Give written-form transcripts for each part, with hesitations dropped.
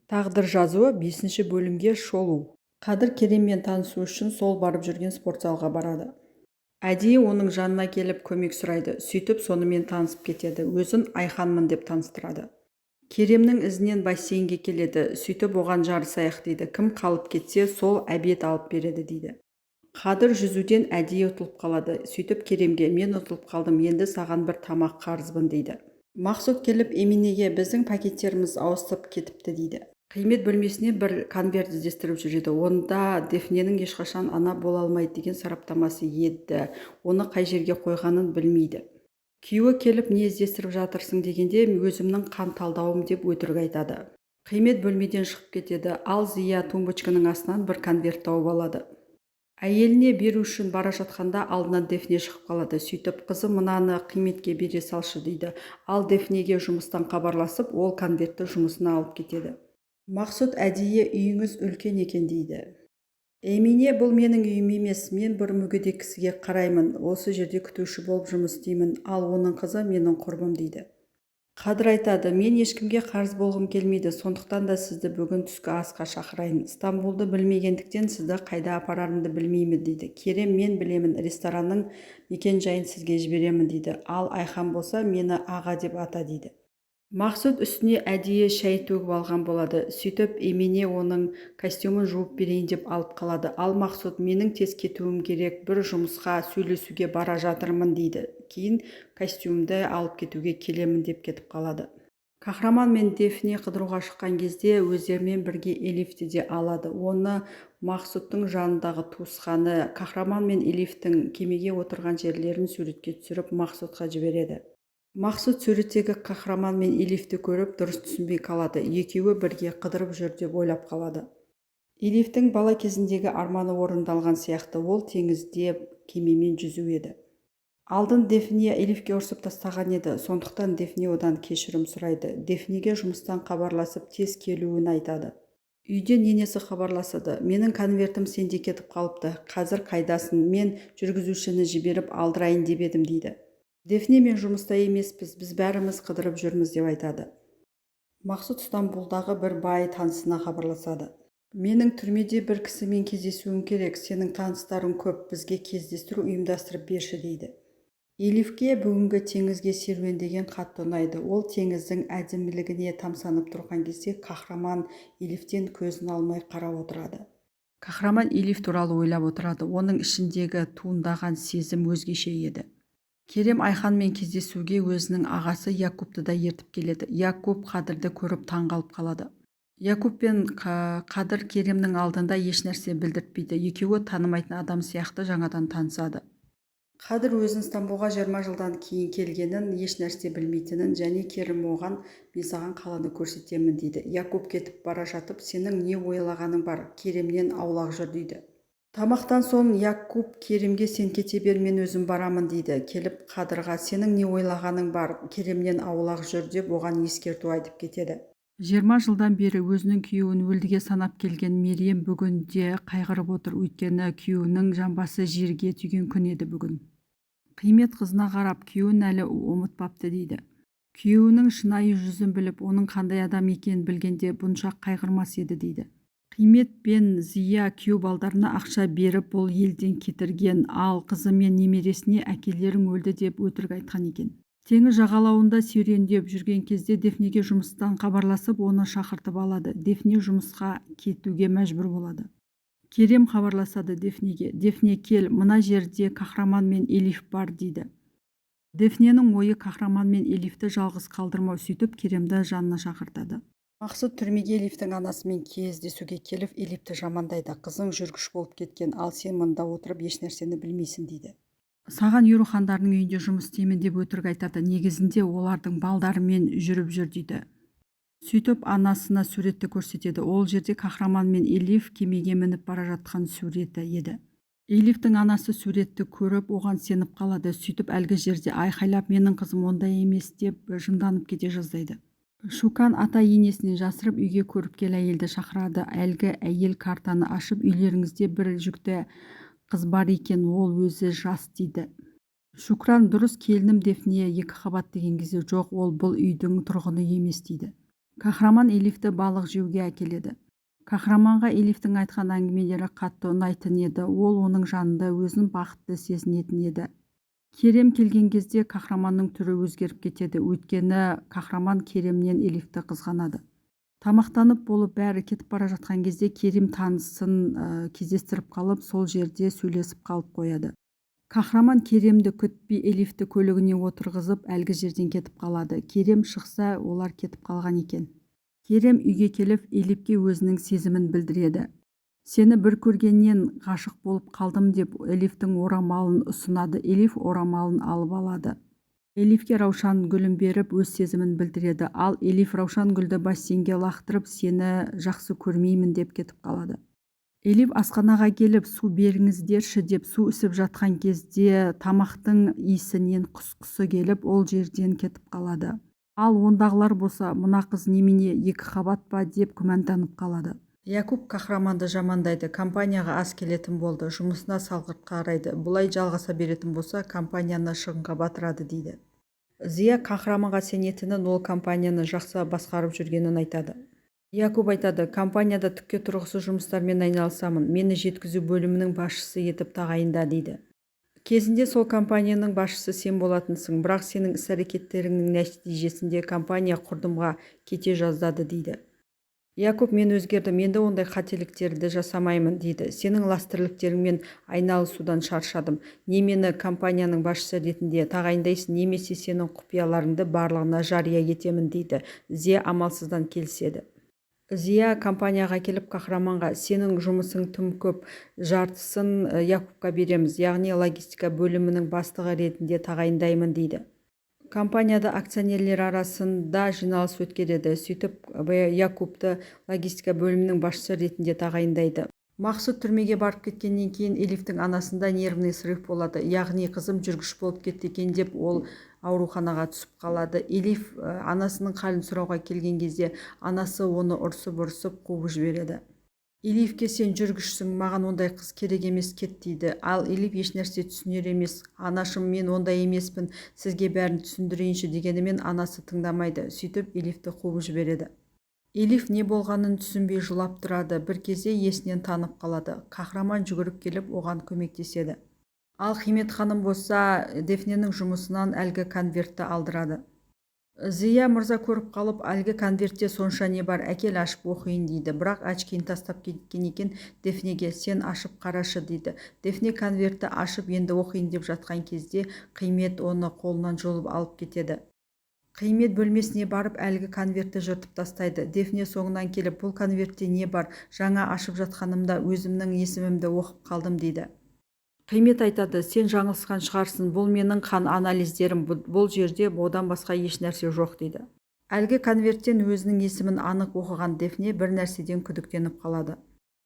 Тағдыр жазуы бесінші бөлімге шолу. Қадыр Кереммен танысу үшін сол барып жүрген спортзалға барады. Әдейі оның жанына келіп көмек сұрайды. Сөйтіп сонымен танысып кетеді. Өзін Айханмын деп таныстырады. Керемнің ізінен бассейнге келеді. Сөйтіп оған жарысайық дейді. Кім қалып кетсе, сол обед алып береді дейді. Қадыр жүзуден әдейі ұтылып қалады. Сөйтіп Керемге: «Мен ұтылып қалдым, енді саған бір тамақ қарызбын», – дейді. Мақсұт келіп Эминеге: «Біздің пакеттеріміз ауысып кетіпті», – дейді. Қимет бөлмесіне бір конверт іздестіріп жүреді. Онда Дефненің ешқашан ана бола алмайды деген сараптамасы еді. Оны қай жерге қойғанын білмейді. Күйеуі келіп, не іздестіріп жатырсың дегенде, өзімнің қан талдауым деп өтірік айтады. Қимет бөлмеден шығып кетеді. Ал Зия тумбочканың астынан бір конверт тауып алады. Әйеліне беру үшін бара жатқанда алдынан Дефне шығып қалады. Сөйтіп: «Қызым, мынаны Қиметке бере салшы», – дейді. Ал Дефнеге жұмыстан хабарласып, ол конвертті жұмысына алып кетеді. Мақсұт әдейі: «Үйіңіз үлкен екен», – дейді. Эмине: «Бұл менің үйім емес, мен бір мүгедек кісіге қараймын, осы жерде күтуші болып жұмыс істеймін, ал оның қызы менің құрбым», – дейді. Қадыр айтады: «Мен ешкімге қарыз болғым келмейді, сондықтан да сізді бүгін түскі асқа шақырайын. Стамбулды білмегендіктен, сізді қайда апарарымды білмеймін», – дейді. Керем: «Мен білемін, ресторанның мекен жайын сізге жіберемін», – дейді. Ал Айхан болса: «Мені аға деп ата», – дейді. Мақсұт үстіне әдейі шай төгіп алған болады. Сөйтіп Эмине оның костюмін жуып берейін деп алып қалады. Ал Мақсұт: «Менің тез кетуім керек, бір жұмысқа сөйлесуге бара жатырмын», – дейді. «Кейін костюмді алып кетуге келемін», – деп кетіп қалады. Кахраман мен Дефне қыдыруға шыққан кезде өздерімен бірге Элифті де алады. Оны Мақсұттың жанындағы туысқаны Кахраман мен Элифтің кемеге отырған жерлерін суретке түсіріп, Мақсұтқа жібереді. Мақсұт суреттегі Кахраман мен Элифті көріп, дұрыс түсінбей қалады. Екеуі бірге қыдырып жүр деп ойлап қалады. Элифтің бала кезіндегі арманы орындалған сияқты. Ол теңізде кемемен жүзу еді. Алдын Дефне Элифке ұрсып тастаған еді. Сондықтан Дефне одан кешірім сұрайды. Дефнеге жұмыстан хабарласып, тез келуін айтады. Үйден енесі хабарласады: «Менің конвертім сенде кетіп қалыпты, қазір қайдасың? Мен жүргізушіні жіберіп алдырайын деп едім», – дейді. Дефне: «Мен жұмыста емеспіз, біз бәріміз қыдырып жүрміз», – деп айтады. Мақсұт Стамбулдағы бір бай танысына хабарласады: «Менің түрмеде бір кісімен кездесуім керек, сенің таныстарың көп, бізге кездестіру ұйымдастырып берші», – дейді. Элифке бүгінгі теңізге серуендеген қатты ұнайды. Ол теңіздің әдемілігіне тамсанып тұрған кезде Кахраман Элифтен көзін алмай қарап отырады. Кахраман Элиф туралы ойлап отырады. Оның ішіндегі туындаған сезім өзгеше еді. Керем Айханмен кездесуге өзінің ағасы Якупты да ертіп келеді. Якуп Қадырды көріп таңғалып қалады. Якуп пен Қадыр Керемнің алдында ешнәрсе білдіртпейді. Екеуі танымайтын адам сияқты жаңадан танысады. Қадыр өзін Стамбулға 20 жылдан кейін келгенін, ешнәрсе білмейтінін және Керім оған: «Мен саған қаланы көрсетемін», – дейді. Якуп кетіп бара жатып: «Сенің не ойлағаның бар, Керемнен аулақ жүр», – дейді. Тамақтан соң Якуп Керемге: «Сен кете бер, мен өзім барамын», – дейді. Келіп Қадырға: «Сенің не ойлағаның бар, Керемнен аулақ жүр», – деп оған ескерту айтып кетеді. 20 жылдан бері өзінің күйеуін өлдіге санап келген Мерием бүгінде қайғырып отыр. Өйткені күйеуінің жамбасы жерге тиген күн еді бүгін. Қимет қызына қарап: «Күйеуін әлі ұмытпапты», – дейді. Күйеуінің шынайы жүзін біліп, оның қандай адам екенін білгенде бұнша қайғырмас еді, дейді. Қимет пен Зия күйеу балдарына ақша беріп бұл елден кетірген, ал қызы мен немересіне әкелерің өлді деп өтірік айтқан екен. Теңіз жағалауында серуендеп жүрген кезде Дефнеге жұмыстан хабарласып, оны шақыртып алады. Дефне жұмысқа кетуге мәжбүр болады. Керем хабарласады Дефнеге: «Дефне, кел, мына жерде Кахраман мен Элиф бар», – дейді. Дефненің ойы Кахраман мен Элифті жалғыз қалдырмау. Сөйтіп Керемді жанына шақыртады. Мақсұт түрмеге Элифтің анасымен кездесуге келіп, Элифті жамандайды: «Қызың жүргіш болып кеткен, ал сен мында отырып ешнәрсені білмейсің», – дейді. «Саған Ерухандарының үйінде жұмыс істеймін деп өтірік айтады, негізінде олардың балдарымен жүріп жүр», – дейді. Сөйтіп анасына суретті көрсетеді. Ол жерде Кахраман мен Элиф кемеге мініп бара жатқан суреті еді. Элифтің анасы суретті көріп, оған сеніп қалады. Сөйтіп әлгі жерде айқайлап: «Менің қызым ондай емес», – деп жынданып кете жаздайды. Шукан ата-енесінен жасырып, үйге көріпкел әйелді шақырады. Әлгі әйел картаны ашып: «Үйлеріңізде бір жүкті қыз бар екен, ол өзі жас», – дейді. Шукран: «Дұрыс, келінім Дефне екіқабат», – деген кезде: «Жоқ, ол бұл үйдің тұрғыны емес», – дейді. Кахраман Элифті балық жеуге әкеледі. Кахраманға Элифтің айтқан әңгімелері қатты ұнайтын еді. Ол оның жанында өзін бақытты сезінетін еді. Керем келген кезде Кахраманның түрі өзгеріп кетеді. Өйткені Кахраман Керемнен Элифті қызғанады. Тамақтанып болып, бәрі кетіп бара жатқан кезде Керем танысын кездестіріп қалып, сол жерде сөйлесіп қалып қояды. Кахраман Керемді күтпей, Элифті көлігіне отырғызып, әлгі жерден кетіп қалады. Керем шықса, олар кетіп қалған екен. Керем үйге келіп, Элифке өзінің сезімін білдіреді. Сені бір көргеннен ғашық болып қалдым деп, Элифтің орамалын ұсынады. Элиф орамалын алып алады. Элифке раушан гүлін беріп, өз сезімін білдіреді. Ал Элиф раушан гүлді бассейнге лақтырып, сені жақсы көрмеймін деп кетіп қалады. Элиф асханаға келіп, су беріңіздерші деп, су ішіп жатқан кезде тамақтың иісінен құсқысы келіп, ол жерден кетіп қалады. Ал ондағылар болса, мына қыз немене, екі қабат па деп күмәнданып қалады. Якуб Кахраманды жамандайды. Компанияға аз келетін болды, жұмысына салғырт қарайды. Бұлай жалғаса беретін болса, компанияны шығынға батырады дейді. Зия Кахраманға сенетінін, ол компанияны жақсы басқарып жүргенін айтады. Якуб айтады, компанияда түкке тұрғысыз жұмыстармен айналысамын, мені жеткізу бөлімінің басшысы етіп тағайында дейді. Кезінде сол компанияның басшысы сен болатынсың, бірақ сенің іс-әрекеттеріңнің нәтижесінде компания құрдымға кете жаздады дейді. Якуб мен өзгердім, енді ондай қателіктерді жасамаймын дейді. Сенің лас тірліктеріңмен айналысудан шаршадым. Не мені компанияның басшысы ретінде тағайындайсың, немесе сенің құпияларыңды барлығына жария етемін дейді. Зия амалсыздан келіседі. Зия компанияға келіп, Кахраманға сенің жұмысың тым көп, жартысын Якубқа береміз, яғни логистика бөлімінің бастығы ретінде тағайындаймын дейді. Компанияда акционерлер арасында жиналыс өткереді. Сөйтіп Якубты логистика бөлімінің басшысы ретінде тағайындайды. Мақсұт түрмеге барып кеткеннен кейін Элифтің анасында нервный срыв болады, яғни қызым жүргіш болып кетті екен деп, ол ауруханаға түсіп қалады. Элиф анасының халін сұрауға келген кезде анасы оны ұрсып-ұрсып қуып жібереді. Элифке сен жүргішсің, маған ондай қыз керек емес, кет дейді. Ал Элиф ешнәрсе түсінер емес. Анашым, мен ондай емеспін, сізге бәрін түсіндірейінші дегенімен, анасы тыңдамайды. Сөйтіп Элифті қуып жібереді. Элиф не болғанын түсінбей жылап тұрады. Бір кезде есінен танып қалады. Кахраман жүгіріп келіп, оған көмектеседі. Ал Қимет ханым болса, Дефненің жұмысынан әлгі конвертті алдырады. Зия мырза көріп қалып, әлгі конвертте сонша не бар, әкел, ашып оқиын дейді. Бірақ очкиін тастап кеткен екен. Дефнеге сен ашып қарашы дейді. Дефне конвертті ашып, енді оқиын деп жатқан кезде Қимет оны қолынан жұлып алып кетеді. Қимет бөлмесіне барып, әлгі конвертті жыртып тастайды. Дефне соңынан келіп, бұл конвертте не бар, жаңа ашып жатқанымда өзімнің есімімді оқып қалдым дейді. Қимет айтады, сен жаңылысқан шығарсың, бұл менің қан анализдерім, бұл жерде одан басқа еш нәрсе жоқ дейді. Әлгі конверттен өзінің есімін анық оқыған Дефне бір нәрседен күдіктеніп қалады.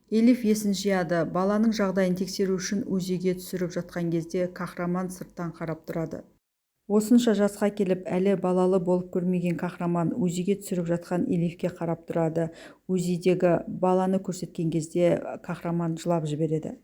Элиф есін жияды. Баланың жағдайын тексеру үшін УЗИге түсіріп жатқан кезде Кахраман сырттан қарап тұрады. Осынша жасқа келіп, әлі балалы болып көрмеген Кахраман УЗИге түсіріп жатқан Элифке қарап тұрады. УЗИдегі баланы көрсеткен кезде Кахраман жылап жібереді.